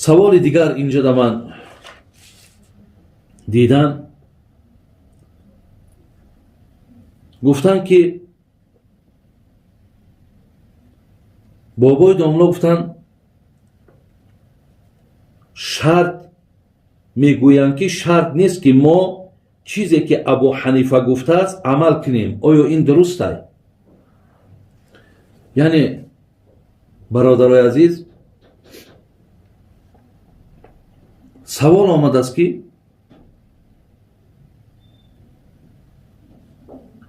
Саволи дигар инҷа да ман дидам, гуфтанд, ки бобои домло гуфтанд, шарт мегӯянд, ки шарт нест, ки мо чизе ки Абу Ҳанифа гуфтааст, амал кунем. Оё ин дурустай? Яъне, бародарои азиз, савол омадааст, ки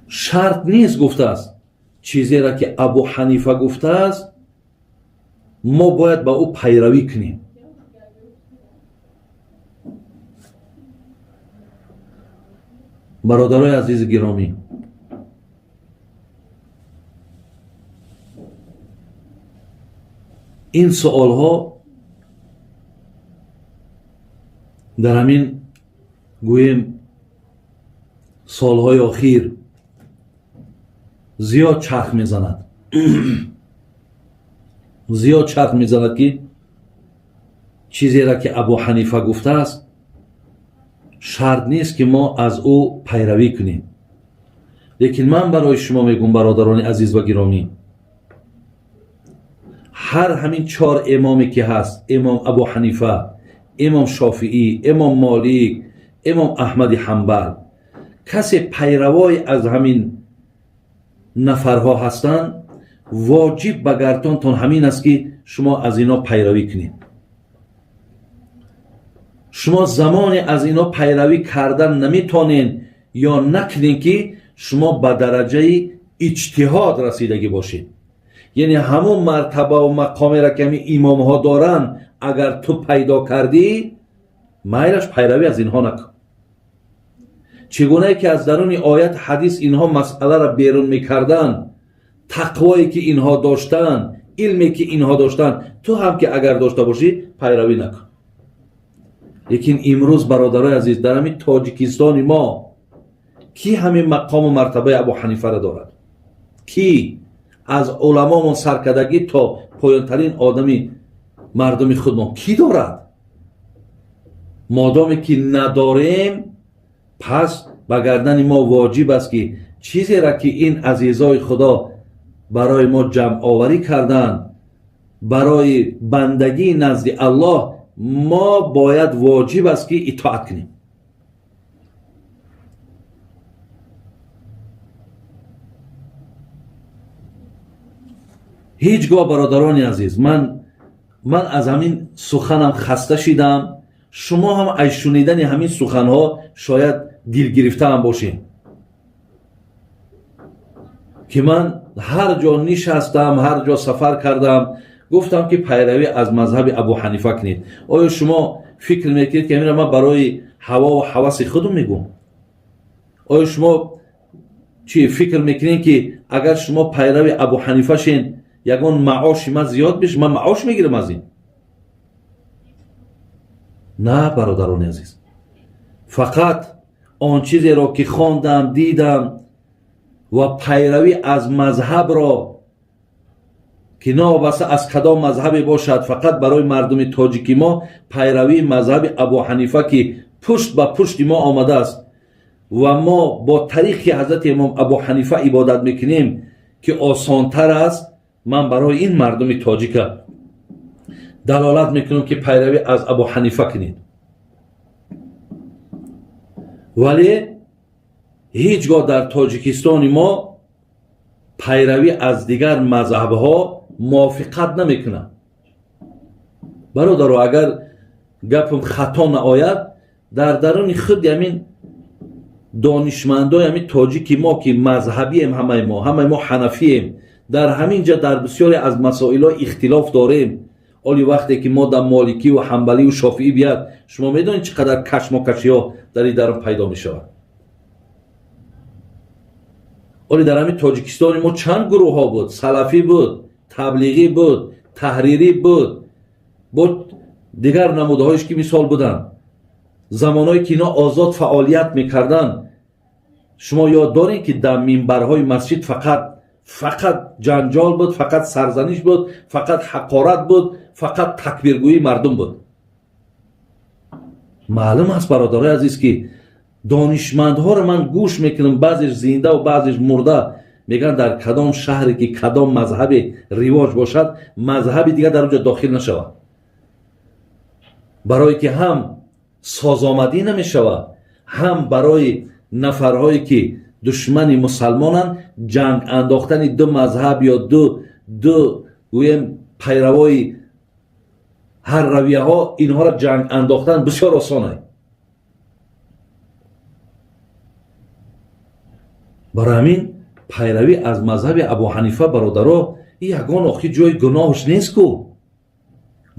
шарт нест, гуфтааст, чизеро ки Абу Ҳанифа гуфтааст, мо бояд ба ӯ пайравӣ кунем. Бародарои азизи гиромӣ, ин суолҳо дар ҳамин, гӯем, солҳои охир зиёд чарх мезанад, зиёд чарх мезанад, ки чизеро ки Абу Ҳанифа гуфтааст, шарт нест, ки мо аз ӯ пайравӣ кунем. Лекин ман барои шумо мегӯм, бародарони азиз ва гиромӣ, ҳар ҳамин чор имоме ки ҳаст, имом Абу Ҳанифа, имом Шофиӣ, имом Молик, имом Аҳмади Ҳанбал, касе пайравои аз ҳамин нафарҳо ҳастанд, воҷиб ба гардонтон ҳамин аст, ки шумо аз ино пайравӣ кунед. Шумо замоне аз ино пайравӣ кардан наметонед ё накунед, ки шумо ба дараҷаи иҷтиҳод расидагӣ бошед, яъне ҳамон мартабаву мақомеро, ки ҳамин имомҳо доранд, агар ту пайдо кардӣ, майлаш, пайравӣ аз инҳо накун. Чӣ гунае ки аз даруни оят, ҳадис инҳо масъаларо берун мекарданд, тақвое ки инҳо доштанд, илме ки инҳо доштанд, ту ҳам ки агар дошта бошӣ, пайравӣ накун. Лекин имрӯз, бародарои азиз, дар ҳамин Тоҷикистони мо кӣ ҳамин мақому мартабаи Абу Ҳанифаро дорад? Кӣ аз уламомон саркардагӣ то поёнтарин одами мардуми худмон кӣ дорад? Модоме ки надорем, пас ба гардани мо воҷиб аст, ки чизеро ки ин азизои Худо барои мо ҷамъоварӣ карданд барои бандагии назди Аллоҳ, мо бояд, воҷиб аст, ки итоат кунем. Ҳеҷ гоҳ, бародарони азиз, ман аз ҳамин суханам хаста шидам. Шумо ҳам аз шунидани ҳамин суханҳо шояд дилгирифтаам бошед, ки ман ҳар ҷо нишастам, ҳар ҷо сафар кардам, гуфтам, ки пайравӣ аз мазҳаби Абу Ҳанифа кунед. Оё шумо фикр мекунед, ки ҳаминро ман барои ҳавову ҳаваси худам мегӯм? Оё шумо чӣ фикр мекунед, ки агар шумо пайрави Абу Ҳанифа шен, ягон маоши ман зиёд беш, ман маош мегирам аз ин? На, бародарони азиз, фақат он чизеро ки хондам, дидам ва пайравӣ аз мазҳабро, ки новобаста аз кадом мазҳабе бошад, фақат барои мардуми тоҷики мо пайравии мазҳаби Абу Ҳанифа, ки пушт ба пушти мо омадааст ва мо бо тариқи ҳазрати имом Абу Ҳанифа ибодат мекунем, ки осонтар аст, ман барои ин мардуми тоҷика далолат мекунам, ки пайравӣ аз Абу Ҳанифа кунед. Вале ҳеҷ гоҳ дар Тоҷикистони мо пайравӣ аз дигар мазҳабҳо мувофиқат намекунад. Бародаро, агар гапам хато наояд, дар даруни худи ҳамин донишмандои ҳамин тоҷики мо, ки мазҳабием, ҳамаи мо ҳанафием, дар ҳамин ҷа дар бисёре аз масоилҳо ихтилоф дорем. Оли вақте ки мо дар моликиву ҳамбаливу шофиӣ биёд, шумо медонед, чӣ қадар кашмокашиҳо дар ин дарун пайдо мешавад. Оли дар ҳамин Тоҷикистони мо чанд гурӯҳҳо буд: салафӣ буд, таблиғӣ буд, таҳрирӣ буд, бо дигар намудаҳоеш, ки мисол буданд. Замонҳое ки ино озод фаъолият мекарданд, шумо ёд доред, ки дар минбарҳои масҷид фақат ҷанҷол буд, фақат сарзаниш буд, фақат ҳақорат буд, фақат такбиргӯии мардум буд. Маълум аст, бародарои азиз, ки донишмандҳоро ман гӯш мекунам, баъзеш зинда ва баъзеш мурда, мегӯянд дар кадом шаҳре ки кадом мазҳабе ривоҷ бошад, мазҳаби дигар дар онҷо дохил нашавад, барое ки ҳам созомадӣ намешавад, ҳам барои нафарҳое ки душмани мусалмонанд, ҷанг андохтани ду мазҳаб ё ду гӯем пайравои ҳар равияҳо, инҳоро ҷанг андохтан бисёр осон аст. Барои ҳамин пайравӣ аз мазҳаби Абу Ҳанифа, бародаро, ин ягон охи ҷои гуноҳш нест ку.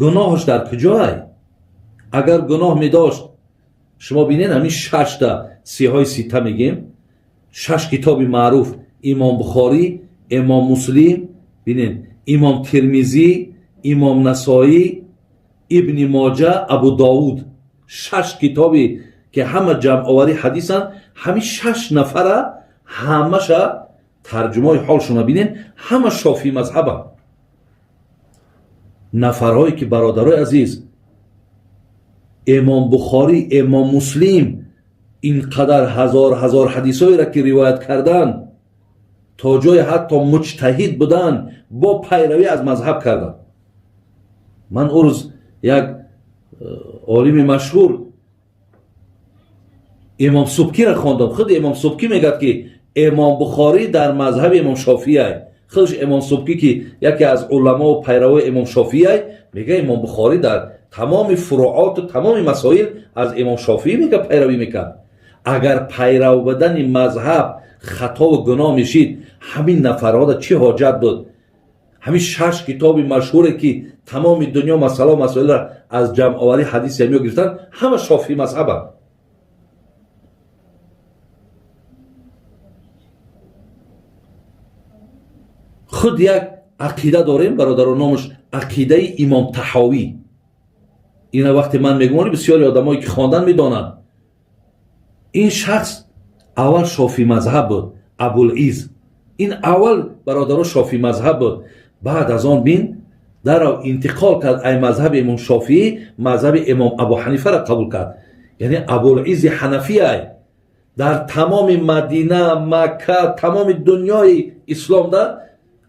Гуноҳш дар куҷоай? Агар гуноҳ медошт, шумо бинед, ҳамин шашта сиҳои сита мегем, шаш китоби маъруф: Имом Бухорӣ, Имом Муслим, бинед, Имом Тирмизӣ, Имом Насоӣ, Ибни Моҷа, Абу Довуд, шаш китобе ки ҳама ҷамъоварии ҳадисанд. Ҳамин шаш нафара ҳамаша тарҷумаи ҳолшона бинед, ҳама шофии мазҳабанд. Нафарҳое ки, бародарои азиз, Имом Бухорӣ, Имом Муслим ин қадар ҳазор ҳазор ҳадисҳоеро ки ривоят карданд, то ҷое ҳатто муҷтаҳид буданд, бо пайравӣ аз мазҳаб карданд. Ман ӯ рӯз як олими машҳур Имом Субкиро хондам. Худи Имом Субкӣ мегӯяд, ки Имом Бухорӣ дар мазҳаби Имом Шофиай. Худш Имом Субкӣ, ки яке аз уламову пайравои Имом Шофиай, мегӯяд, Имом Бухорӣ дар тамоми фуруоту тамоми масоил аз Имом Шофиӣ мега пайравӣ мекард. Агар пайрав будани мазҳаб хатову гуноҳ мешид, ҳамин нафарҳода чӣ ҳоҷат буд ҳамин шаш китоби машҳуре, ки тамоми дунё масъалау масоилро аз ҷамъоварии ҳадиси ҳамиё гирифтанд, ҳама шофии мазҳабанд. Худ як ақида дорем, бародаро, номаш ақидаи Имом Таҳовӣ. Ина вақте ман мегумонӣ, бисёри одамое ки хондан медонанд, ин шахс аввал шофӣ мазҳаб буд, Абулиз. Ин аввал, бародаро, шофӣ мазҳаб буд, баъд аз он бин дарав интиқол кард, ай мазҳаби Имом Шофиӣ мазҳаби Имом Абу Ҳанифаро қабул кард, яъне Абулизи ҳанафиай. Дар тамоми Мадина, Макка, тамоми дунёи исломда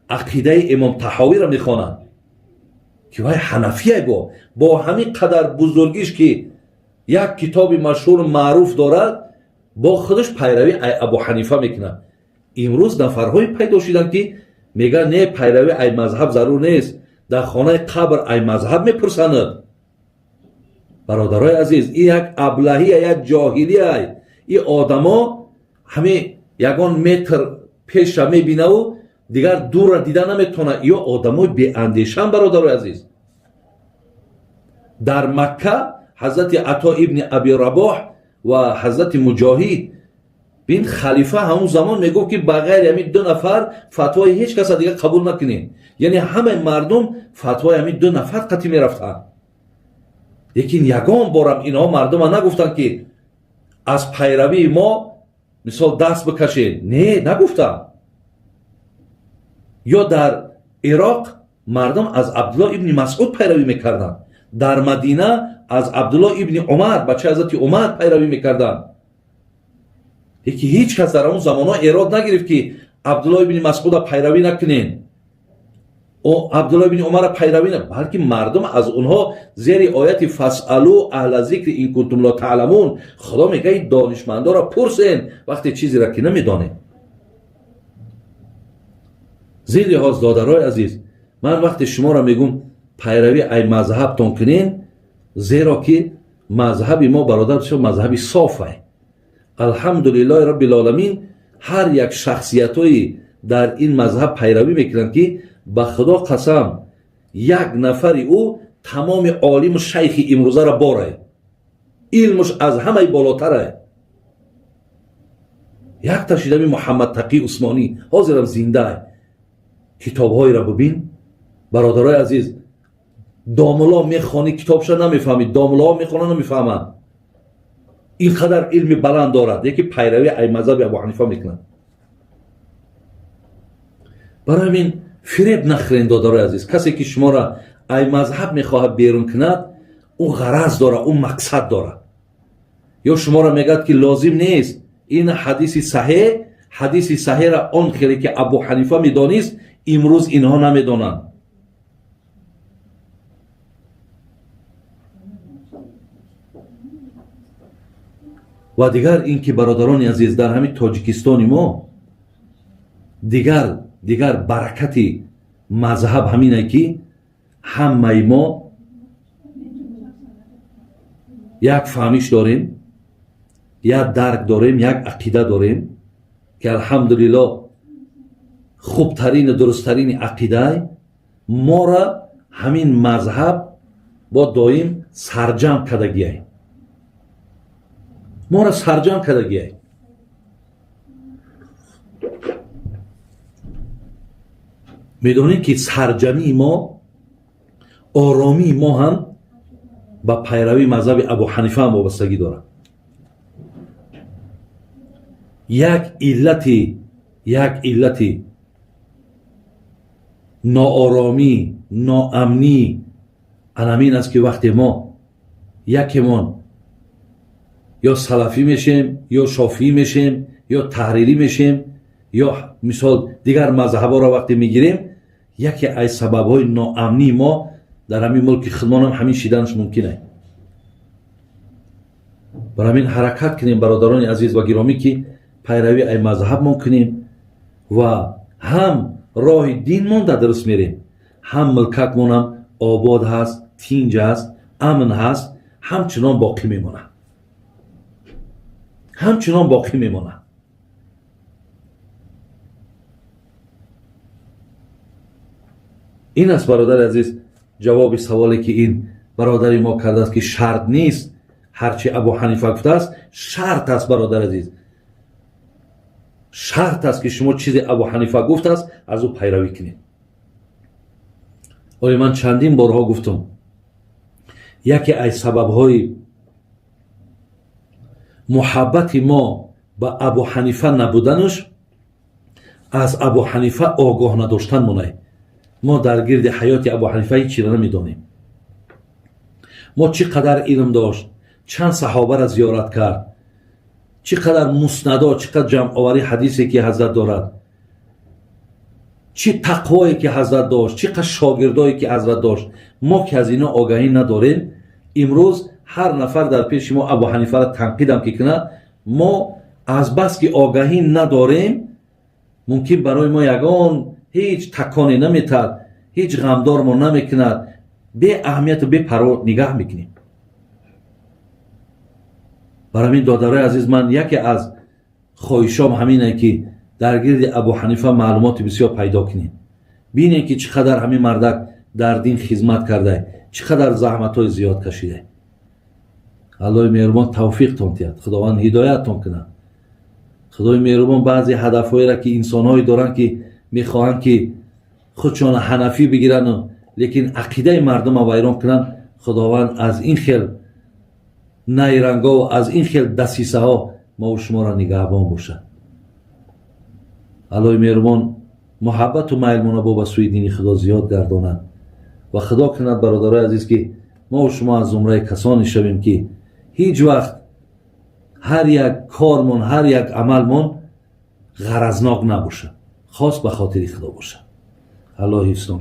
ақидаи Имом Таҳовиро мехонанд, ки вай ҳанафияй. Бо ҳамин қадар бузургиш, ки як китоби машҳуру маъруф дорад, бо худаш пайравӣ ай Абу Ҳанифа мекунад. Имрӯз нафарҳое пайдо шуданд, ки мегӯянд, не, пайравӣ ай мазҳаб зарур нест, дар хонаи қабр ай мазҳаб мепурсанд. Бародарои азиз, ин як аблаҳия, як ҷоҳилия. Ин одамо ҳамин ягон метр пеша мебинаву дигар дура дида наметавонад. Ё одамои беандешаанд, бародарои азиз. Дар Макка ҳазрати Ато ибни Аби Рабоҳ ва ҳазрати Муҷоҳид, бин, халифа ҳамун замон мегуфт, ки ба ғайри ҳамин ду нафар фатвои ҳеҷ каса дигар қабул накунед. Яъне ҳамаи мардум фатвои ҳамин ду нафар қатъӣ мерафтанд. Лекин ягон борам инҳо мардума нагуфтанд, ки аз пайравии мо, мисол, даст бикашед. Не, нагуфтанд. Ё дар Ироқ мардум аз Абдулло ибни Масъуд пайравӣ мекарданд, дар Мадина аз Абдулло ибни Умар, бачаи ҳазрати Умар, пайравӣ мекарданд. Лекин ҳеҷ кас дар он замонҳо эрод нагирифт, ки Абдулло ибни Масъуда пайравӣ накунен, Абдулло ибни Умара пайравӣ на, балки мардум аз онҳо зери ояти فاسألوا أهل الذكر إن كنتم لا تعلمون. Худо мегӯяд, донишмандоро пурсен вақте чизеро ки намедонед. Зин лиҳоз, додарои азиз, ман вақте шуморо мегӯм, пайравӣ ай мазҳабтон кунен, зеро ки мазҳаби мо, бародар, бисёр мазҳаби софай, алҳамдулиллоҳи роббил оламин. Ҳар як шахсиятҳои дар ин мазҳаб пайравӣ мекунанд, ки ба Худо қасам, як нафари ӯ тамоми олиму шайхи имрӯзаро борай, илмуш аз ҳамаи болотарай. Якта шидами Муҳаммад Тақӣ Усмонӣ ҳозирам зиндаай, китобҳоеро бибин, бародарои азиз. Домуло мехонӣ, китобша намефаҳмӣ, домулоҳо мехонанд, намефаҳманд. Ин қадар илми баланд дорад, яки пайравӣ ай мазҳаби Абу Ҳанифа мекунад. Барои ҳамин фиреб нахӯрен, додарои азиз. Касе ки шуморо ай мазҳаб мехоҳад берун кунад, ӯ ғараз дорад, ӯ мақсад дорад. Ё шуморо мегӯяд, ки лозим нест ин ҳадиси саҳеҳ. Ҳадиси саҳеҳра он хеле ки Абу Ҳанифа медонист, имрӯз инҳо намедонанд. Ва дигар ин ки, бародарони азиз, дар ҳамин Тоҷикистони мо дигар баракати мазҳаб ҳамине, ки ҳамаи мо як фаҳмиш дорем, як дарк дорем, як ақида дорем, ки, алҳамдулилло, хубтарину дурусттарини ақидай мора ҳамин мазҳаб бо доим сарҷам кардагиай, мора сарҷам кардагиай. Медонем, ки сарҷамии мо, оромии мо ҳам ба пайравии мазҳаби Абу Ҳанифа ҳам вобастагӣ дорад. Як иллати нооромӣ, ноамнӣ анамин аст, ки вақте мо якемон ё салафӣ мешем, ё шофиӣ мешем, ё таҳрирӣ мешем, ё мисол дигар мазҳабҳоро вақте мегирем, яке аз сабабҳои ноамнии мо дар ҳамин мулки худмонам ҳамин шиданаш мумкин аст. Бар ҳамин ҳаракат кунем, бародарони азиз ва гиромӣ, ки пайравӣ ай мазҳабмон кунем ва ҳам роҳи динмон дар дуруст мерем, ҳам мулкакмонам обод ҳаст, тинҷ ҳаст, амн ҳаст, ҳамчунон боқӣ мемонад, ҳамчунон боқӣ мемонад. Ин аст, бародари азиз, ҷавоби саволе, ки ин бародари мо кардааст, ки шарт нест ҳарчи Абу Ҳанифа гуфтааст. Шарт аст, бародари азиз, шарт аст, ки шумо чизе Абу Ҳанифа гуфтааст, аз ӯ пайравӣ кунед. Оё ман чандин борҳо гуфтам, яке аз сабабҳои муҳаббати мо ба Абу Ҳанифа набуданаш аз Абу Ҳанифа огоҳ надоштан монай. Мо дар гирди ҳаёти Абу Ҳанифа ҳеҷ чиро намедонем. Мо чӣ қадар илм дошт, чанд саҳобаро зиёрат кард, чӣ қадар муснадо, чӣ қадар ҷамъоварии ҳадисе ки ҳазрат дорад, чӣ тақвое ки ҳазрат дошт, чӣ қадар шогирдое ки ҳазрат дошт, мо ки аз ино огаҳӣ надорем. Имрӯз ҳар нафар дар пеши мо Абу Ҳанифаро танқидам ки кунад, мо азбаски огаҳӣ надорем, мумкин барои мо ягон ҳеҷ таконе наметад, ҳеҷ ғамдормо намекунад, беаҳамияту бепарво нигаҳ мекунем. Бар ҳамин, додарои азиз, ман яке аз хоҳишом ҳамине, ки дар гирди Абу Ҳанифа маълумоти бисёр пайдо кунем, бинем, ки чӣ қадар ҳамин мардак дар дин хизмат карда, чӣ қадар заҳматҳои зиёд кашида. Аллоҳи меҳрубон тавфиқтон диҳад, Худованд ҳидояттон кунад. Худои меҳрубон баъзе ҳадафҳоеро, ки инсонҳое доранд, ки мехоҳанд, ки худшона ҳанафӣ бигирану лекин ақидаи мардума вайрон кунанд, Худованд аз ин хел найрангову аз ин хел дасисаҳо мову шуморо нигаҳбон бошад. Аллоҳи меҳрубон муҳаббату майлмона бо ба сӯи дини Худо зиёд гардонад ва Худо кунад, бародарои азиз, ки мову шумо аз зумраи касоне шавем, ки ҳеҷ вақт ҳар як кормон, ҳар як амалмон ғаразнок набошад, хос ба хотири Худо бошад. Аллоҳ ҳифзтон.